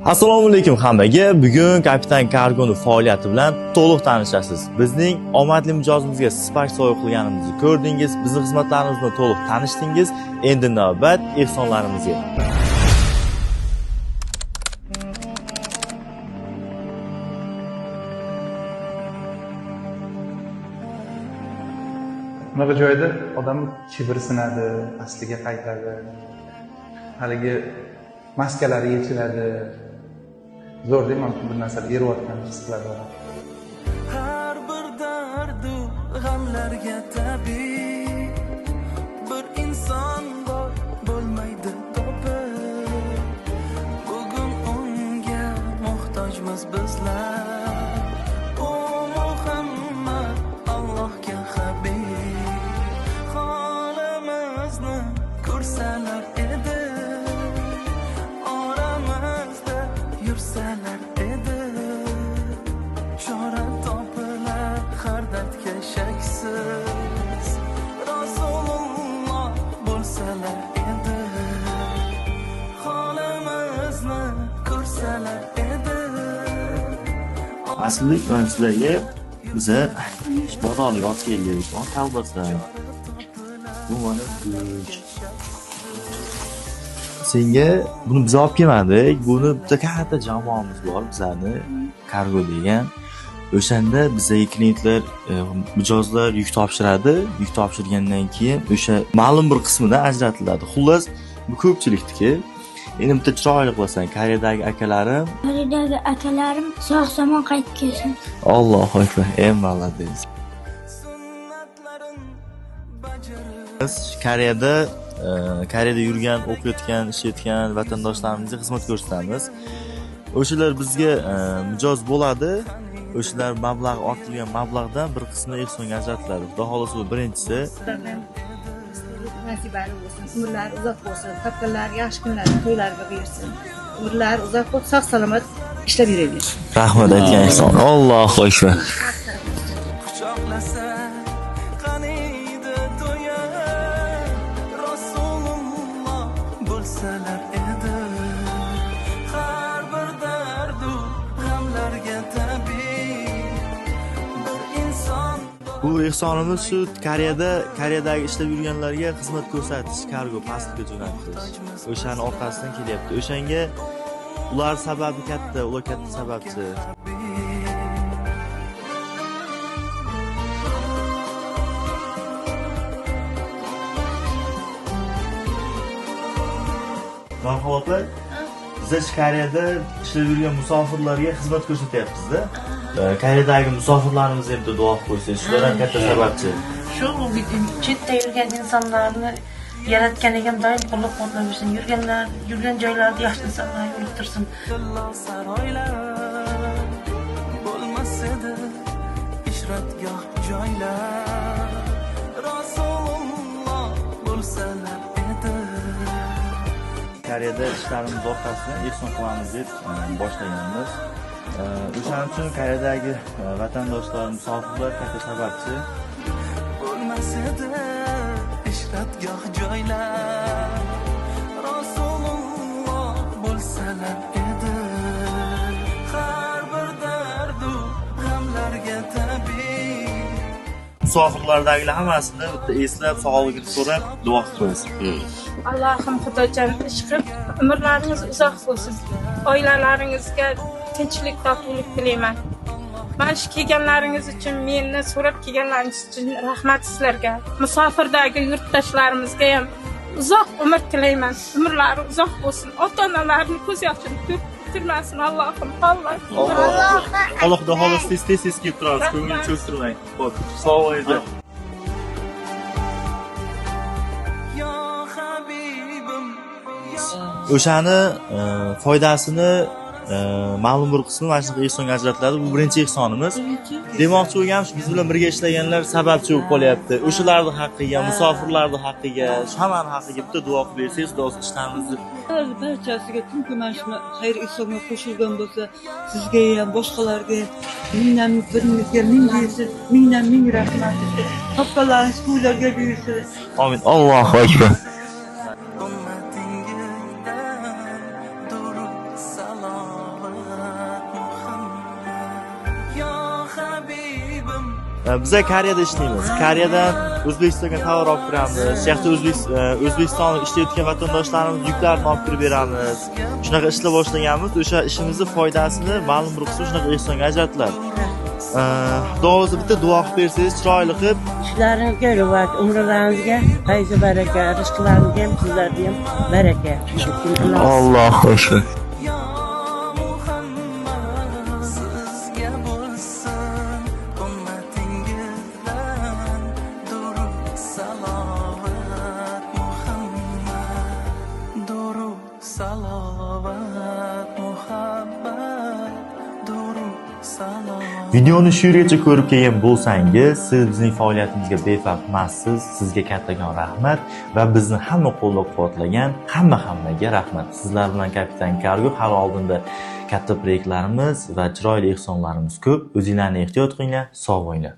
Assalomu alaykum hammaga. Bugun Kapitan Kargo'ning faoliyati bilan to'liq tanishasiz. Bizning omadli mijozimizga Spark sovg'a qilganimizni ko'rdingiz, bizning xizmatlarimiz bilan to'liq tanishdingiz. Endi navbat ehsonlarimizga. Bunaqa joyda odam kibr sinadi, asliga qaytadi. Haligi maskalari yechiladi. Zo'r deyman, bir narsani eriyotgan his qiladi odam. Har bir dardu g'amlarga tabib bir inson bor, bo'lmaydi topib. Bugun unga muhtojmiz bizlar. U Muhammad Allohga habib. Holimizni ko'rsalar edi, oramizda yursalar edi. Chora topilar har dardga shaksiz. Rasululloh bo'lsalar edi, holimizni ko'rsalar edi. Aslida mana sizlarga biza bozorga olib keldik. Kolbasa. Bu mana go'sht. Senga buni biz olib kelmadik. Buni bitta katta jamoamiz bor, bizlarni kargo degan. O'shanda bizga klientlar, mijozlar yuk topshiradi. Yuk topshirgandan keyin o'sha ma'lum bir qismidan ajratiladi. Xullas, bu ko'pchilikniki. Endi bitta chiroyli qilasan. Koreyadagi akalarim, Koreyadagi akalarim sog' somon qaytib kelsin. Allohu akbar. Ey молодец. Sunnatlarin bajarib Biz Koreyada Koreyada yurgan, o'qiyotgan, ishlayotgan vatandoshlarimizga xizmat ko'rsatamiz. O'shalar bizga mijoz bo'ladi. O'shalar mablag' ortilgan mablag'dan bir qismi ehsonga ajratiladi. Xudo xohlasa bu birinchisi. Nasibali bo'lsin, umrlari uzoq bo'lsin, topganlari yaxshi kunlarni to'ylarga buyursin. Umrlari uzoq bo'lib, sog' salomat ishlab yuraversin. Rahmat aytgan ehson. Allohu akbar. Quchoqlasa qaniydi to'ya. Rasululloh bo'lsalar edi, har bir dardu g'amlarga tabib bir inson. Bu ehsonimiz shu Koreyadagi ishlab yurganlarga xizmat ko'rsatish, kargo posilka jo'natish. O'shani orqasidan kelyapti. O'shanga ular sababi katta, ular katta sababchi. Marhabo opa. Biz Koreyada ishlab yurgan musofirlarga xizmat ko'rsatyapmiz-da. Koreyadagi musofirlarimizga bitta duo qilib qo'ysangiz, shular ham katta sababchi. Shu chetda yurgan insonlarni yaratganiga doim qo'llab-quvvatlab yursin. Yurgan joylarida yaxshi insonlar yo'liqtirsin. Saroylar bo'lmas edi, ishratgoh joylar. Rasululloh bo'lsalar edi. Koreyada ishlarimiz orqasidan ehson qilamiz deb boshlaganmiz. O'shaning uchun Koreyadagi vatandoshlar, musofirlar katta sababchi. Bo'lmas edi ishratgoh joylar. Rasululloh bo'lsalar edi, har bir dardu g'amlarga tabib. Musofirlardagilar hammasini bitta eslab, sog'ligini so'rab duo qilib qo'yasiz. Allohim Xudojon ish qilib, umrlaringiz uzoq bo'lsin. Oilalaringizga tinchlik, totuvlik tilayman. Mana shu kelganlaringiz uchun, meni so'rab kelganlaringiz uchun rahmat sizlarga. Musofirdagi yurtdoshlarimizga ham uzoq umr tilayman. Umrlari uzoq bo'lsin. Ota-onalarini ko'z yoshini to'ktirmasin Allohim. Alloh. Alloh xudo xohlasa tez-tez kelib turamiz. Ko'ngilni cho'ktirmang. Xo'p, sog' bo'linglar. Yo habibim. O'shani foydasini ma'lum bir qismi mana shunaqa ehsonga ajratiladi. Bu birinchi ehsonimiz. Demoqchi bo'lganim, shu biz bilan birga ishlaganlar sababchi bo'lib qolyapti. O'shalarning haqqiga, musofirlarning haqqiga, hammani haqqiga bitta duo qilib bersangiz, xudo ishlarimizni barchasiga kimki mana shu xayr ehsonga qo'shilgan bo'lsa, sizga ham, boshqalarga ham mingdan biringizga ming bersin, mingdan ming rahmat. Topganlaringiz to'ylarga buyursin. Amin. Allohu akbar. Ummatingizdan durud salom. Biza Koreyada ishlaymiz. Koreyadan O'zbekistonga tovar olib kiramiz. Shu yoqda O'zbekistonda ishlayotgan vatandoshlarimiz yuklarini olib kirib beramiz. Shunaqa ishlar boshlaganmiz. O'sha ishimizni foydasini ma'lum bir qismi shunaqa ehsonga ajratiladi. Xudo o'zi bitta duo qilib bersangiz, chiroyli qilib. Ishlaringizga rivoj, umrlaringizga fayz baraka, rizqlaringizga ham, sizlarga ham baraka. Alloh o'sha. Ya Muhammad, sizga bo'lsin ummatingizdan durud salovat Muhammad, durud salovat Muhammad, durud salovat. Videoni shu yergacha ko'rib kelgan bo'lsangiz, siz bizning faoliyatimizga befarq emassiz. Sizga kattakon rahmat va bizni hamma qo'llab-quvvatlagan hammaga rahmat. Sizlar bilan Kapitan Kargo. Hali oldinda katta proyektlarimiz va chiroyli ehsonlarimiz ko'p. O'zinglarni ehtiyot qilinglar, sog' bo'linglar.